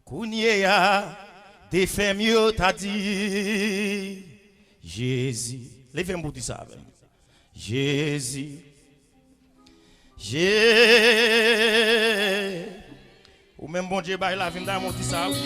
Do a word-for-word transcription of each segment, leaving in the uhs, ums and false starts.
Kounye a, defen m yo ta di, Jezi. Leve m pou di sa avè m. Jezi. Je. Ou menm Bondye bay lavi m, ta di sa wi.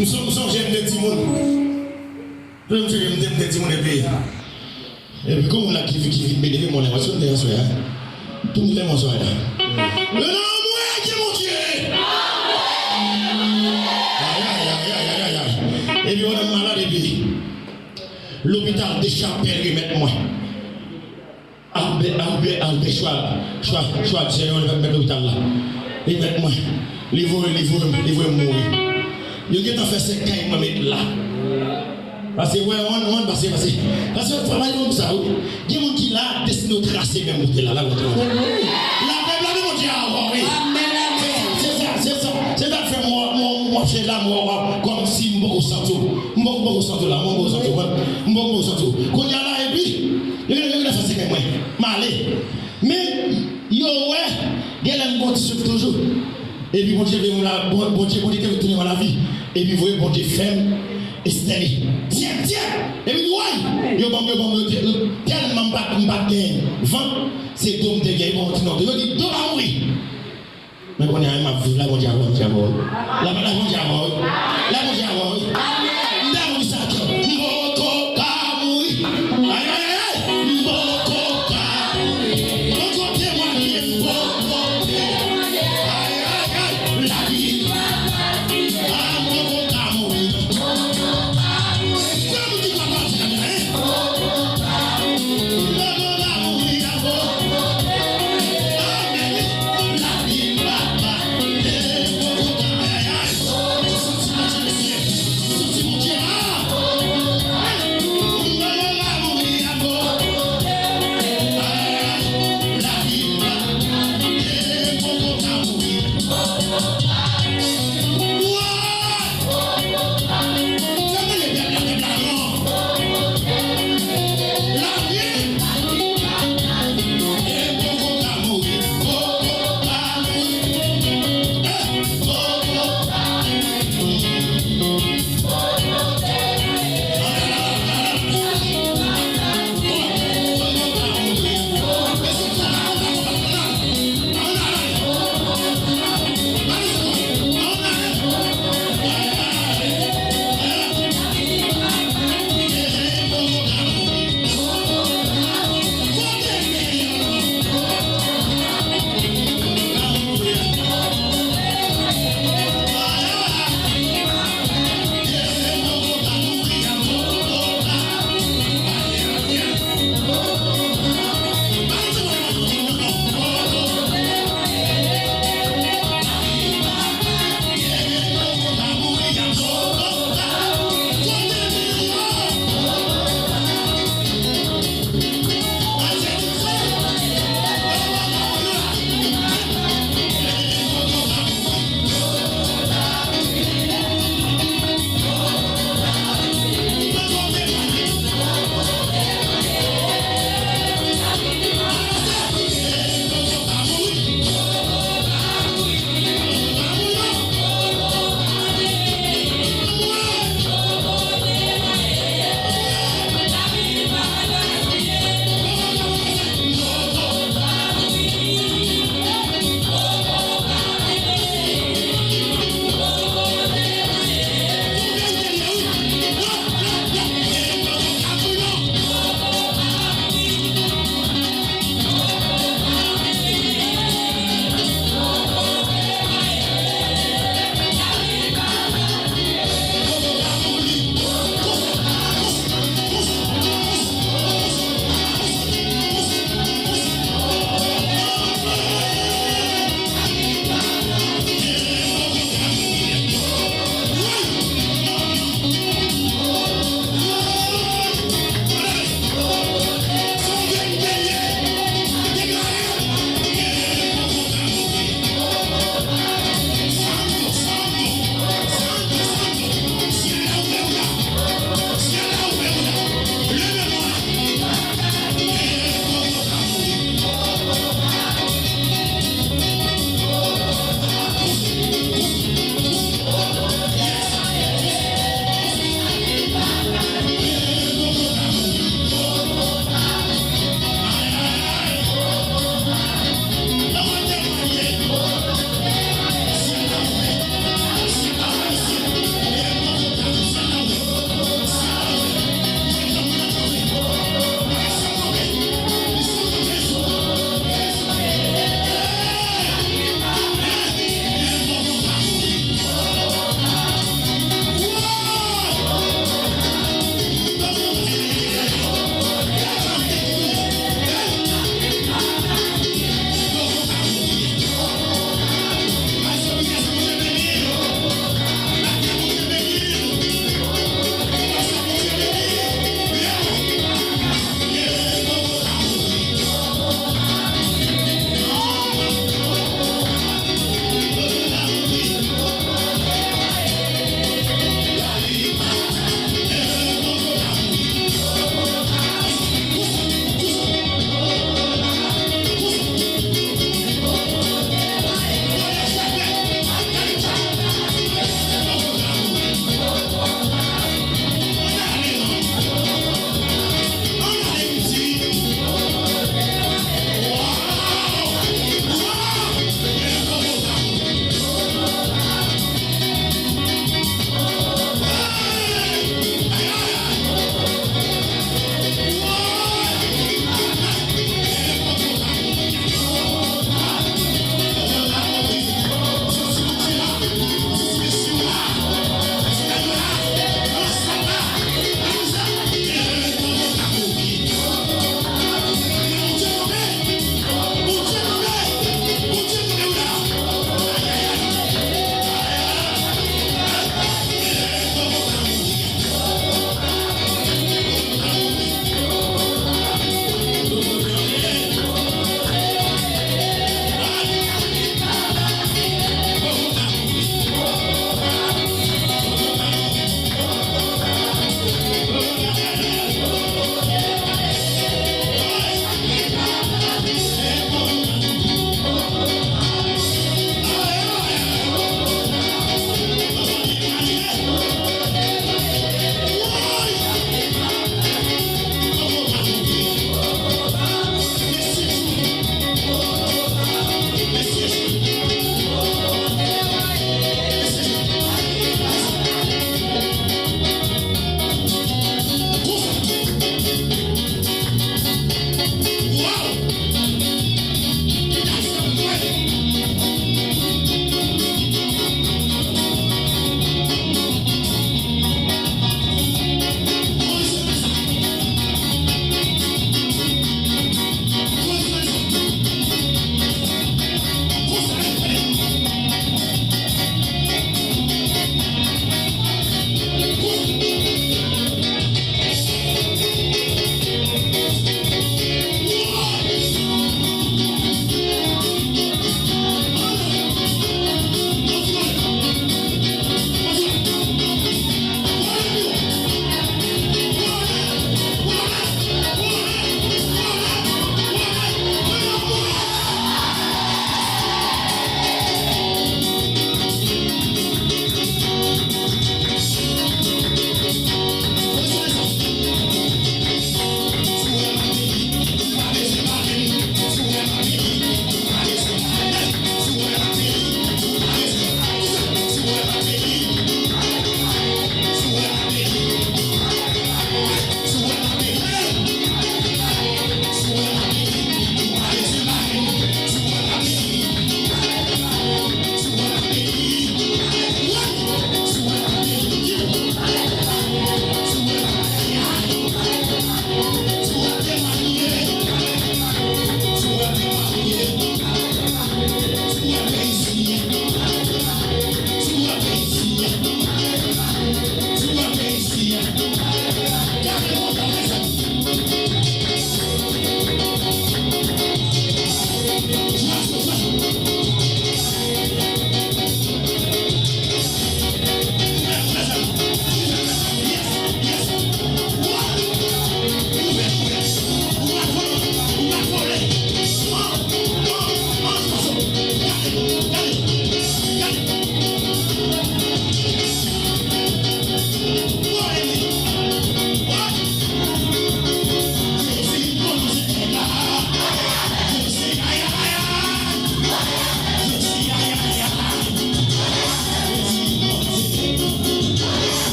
M son-, m sonje m te timoun. M sonje m te, m te timoun epi, epi gon moun la ki, ki vin beni m, mwen wè sou te aswè a. Pou m fè m aswè a. Le non mwen ki Bondye. Ay, ay, ay, ay, ay, ay, ay. Epi mwen malad epi lopital Dechapèl remèt mwen. Albè, Albè, Albè Chwa, Chwa, Chwa Djèyò, li mèt lopital la. Li mèt mwen. Li voye, li voye, li voye m mouri. Yo gentan fè sèkèy mwen met la. Pase, wè, on, on, pase, pase. Pase, fwa bay moun sa, wi. Gen moun ki la, destine yo trase menm kote la, la, la, la. Lapè, lapè, Bondye, a, wi. Se sa, se sa, se sa, se sa k fè mwen, mwen, mwen, fè la, mwen, mwen, kòm si m poko santi w. M poko, poko santi w la, mwen, poko santi w, mwen. M poko, poko santi w. Kounye a la, epi, yo, yo, yo, yo, fè sèkèy mwen. M ale. Men, yo wè, gen lè m konn souf toujou. Epi Bondye voye m la, Bon-, Bondye, Bondye te retounen mwen lavi. Epi voye Bondye fè m estène. Tyè, tyè! Epi di, woy! Yo ban m, yo ban m, yo te-, yo tèlman m pa t, m pa t gen van, se do m te gen, yo ban m ti non. Yo di, do pa mouri. Men kounye a, m ap viv la, Bondye avè w, Bondye avè w. La, la, Bondye avè w. La, Bondye avè w.